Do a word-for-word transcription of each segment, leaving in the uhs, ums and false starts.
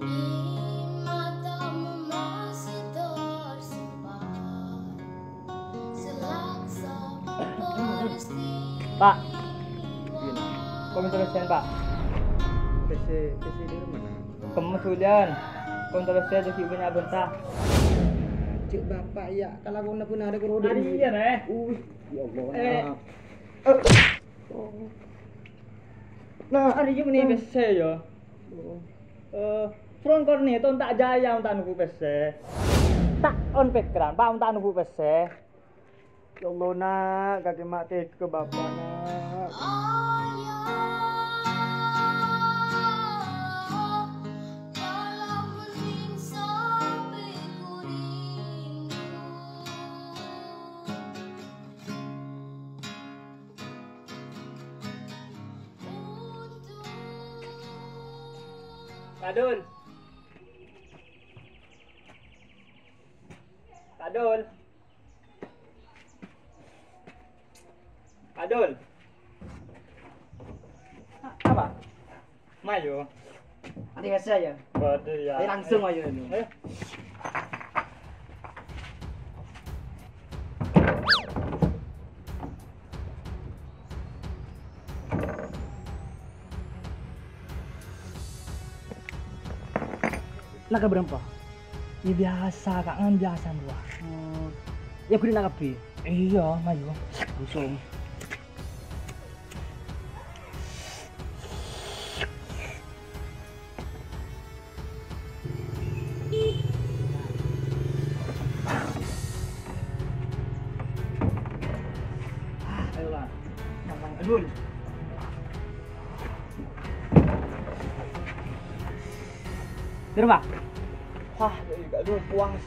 Di matamu masih tersimpan selaksa peristiwa. Pak. Kok minta pèssèna, Pak? Pèssè, pèssè dâri mana? Kemma ghulâ. Kok minta pèssè, jhâ' ghi' bânnya' bânta. Cè' Bapak, iyâ, kalakowanna bân arè karo dâri. Arèya, Rè. Uih, ya Allah, Eh. Nak. Oh. Nah, arèya mènè pèssè, yâ. Oh. Eh, Fron Korni, ton ta' jâjâ mon ta' nonggu pèssè. Ta' on pèkkèran, Pak, mon ta' nonggu pèssè. Ya Allah, Nak, kakè ma' tèghâ Bapak, Nak. Kadul. Kadul. Kadul. Apa? Mayu. Andi biasa ya. Waduh ya. Ayo langsung ayo ini. Eh. Nak berempa? Ya biasa, Kak, kan biasa gua. Oh. Ya, gue nak kabbhi. Iya, mayu. Langsung. Ayo, Bang. Aduh. Terima. Wah, ya, Kak Dul, puas.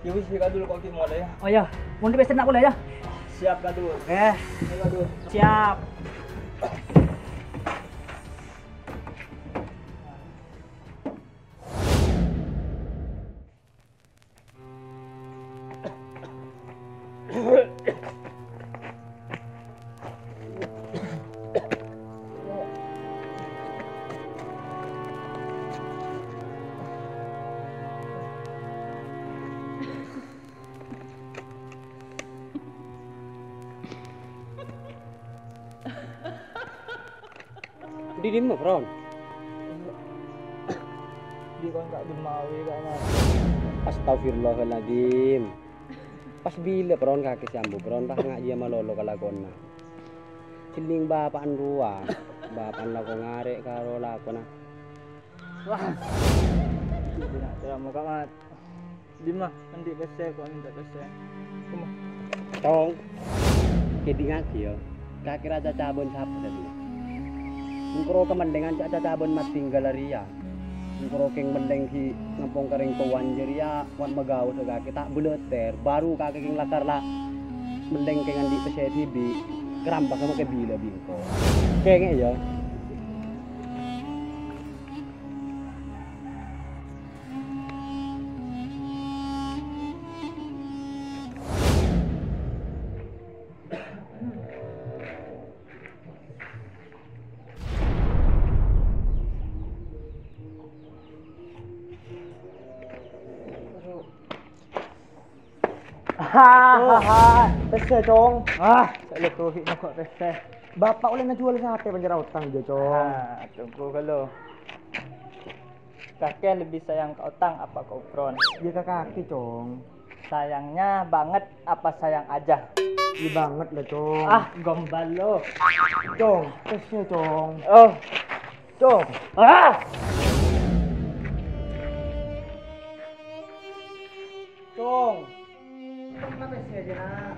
Ya wis, ya, Kak Dul, kok kita mulai ya. Oh ya, mau di pesen aku lah ya. Siap, Kak Dul. Eh. Ayo, Kak Dul. Siap. Di dimma, Pron? Di kon Kak Dul mawi, Kak, Mas. Astagfirullahaladzim. Pas bilâ, Pron, kakè sè ambu, Pron, pas ngajiyâ malolo kalakowanna. Jhelling bapa'na rowa. Bapa'na lako ngarè' karo lakona. Wah. Tidak, tidak mau, Kak, Mas. Dimma, andi' pèssè, kok minta pèssè. Kemma. Cong. Kèdingngaghi, yâ. Kakè ra caca bân sapa dhâddhi? Engko' ro kamendhingan ca-, caca bân matinggal rèya. Engko' ro kèng mendhing ghi' ngampong ka rèng towan jârèya, wat magaos ka kakè ta' bâlâtèr. Baru kakè kèng lakar la mendhing kèng andi' pèssè dhibi'. Karambhâ ka makè bilâ bi' engko'. Kèngè', yâ. Hahaha, pèssè, Cong. Ah, sè lè tohi' mogok pèssè. Bapa' ollè najhuwâl satè panjhâr otang jâ, Cong. Ah, tunggu ghâllu. Kakè lebih sayang ka otang apa ka Pron? Iyâ ka kakè, Cong. Sayangnya banget apa sayang aja? Iyâ banget lah, Cong. Ah, gombal lo. Cong, pèssè, Cong. Oh. Cong. Ah! Cong. Kenapa sih aja, Nak?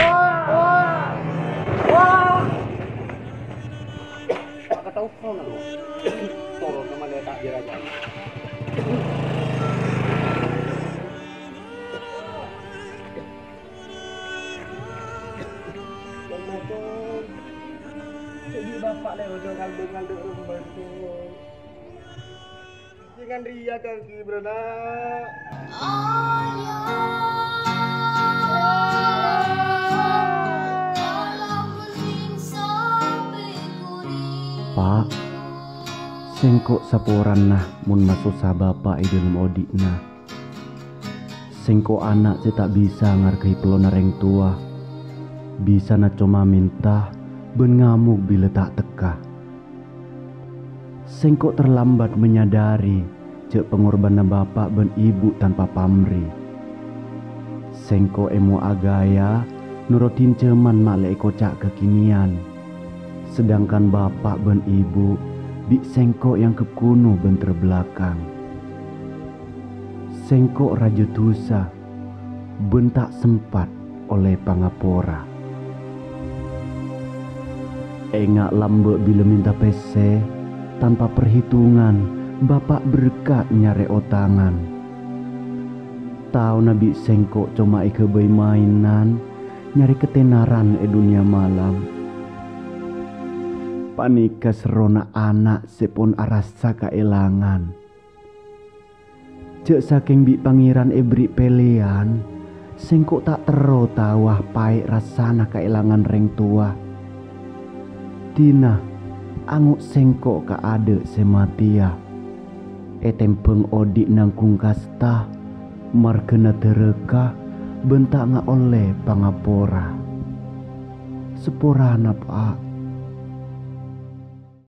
Wah! Wah! Wah! Kata Ufron, lo. Turun ke mana tak jelajahi. Jadi bapak lewat ngaldo-ngaldo rumah itu. Jangan ria kaki beranak. Kok saporana mon masossa bapa' è dhâlem odi'na. Sèngko' ana' sè ta' bisa ngargai pellona rèng towa. Bisana coma mènta bân ngamok bilâ ta' tekka. Sèngko' terlambat manyadari jhâ' pangorbhânna bapa' bân ibu tanpa pamrè. Sèngko' èmo aghâjâ norodhin jhâman ma' lè èkoca' kakènèyan, sedangkan bapa' bân ibu bi' sèngko' èangghep kono bân terbelakang. Sèngko' rajâ dusa, bân ta' sempat ollè pangapora. Enga' lambâ' bilâ mènta pèssè, tanpa parhitungan, bapa' berka' nyarè otangan. Taona bi' sèngko' coma èghâbây mainan, nyarè katènaran è dhunnya malam. Panèka serrona ana' sè pon arassa kaèlangan. Jhâ' sakèng bi' Pangèran èberri' pèlèyan, sèngko' ta' terro taowa paè' rassana kaèlangan rèng towa. Dina, ango' sèngko' ka adâ' sè matèya. Ètèmbhâng odi' nangghung kasta, marghâna dârâka, bân ta' ngaollè pangapora. Saporana, Pa',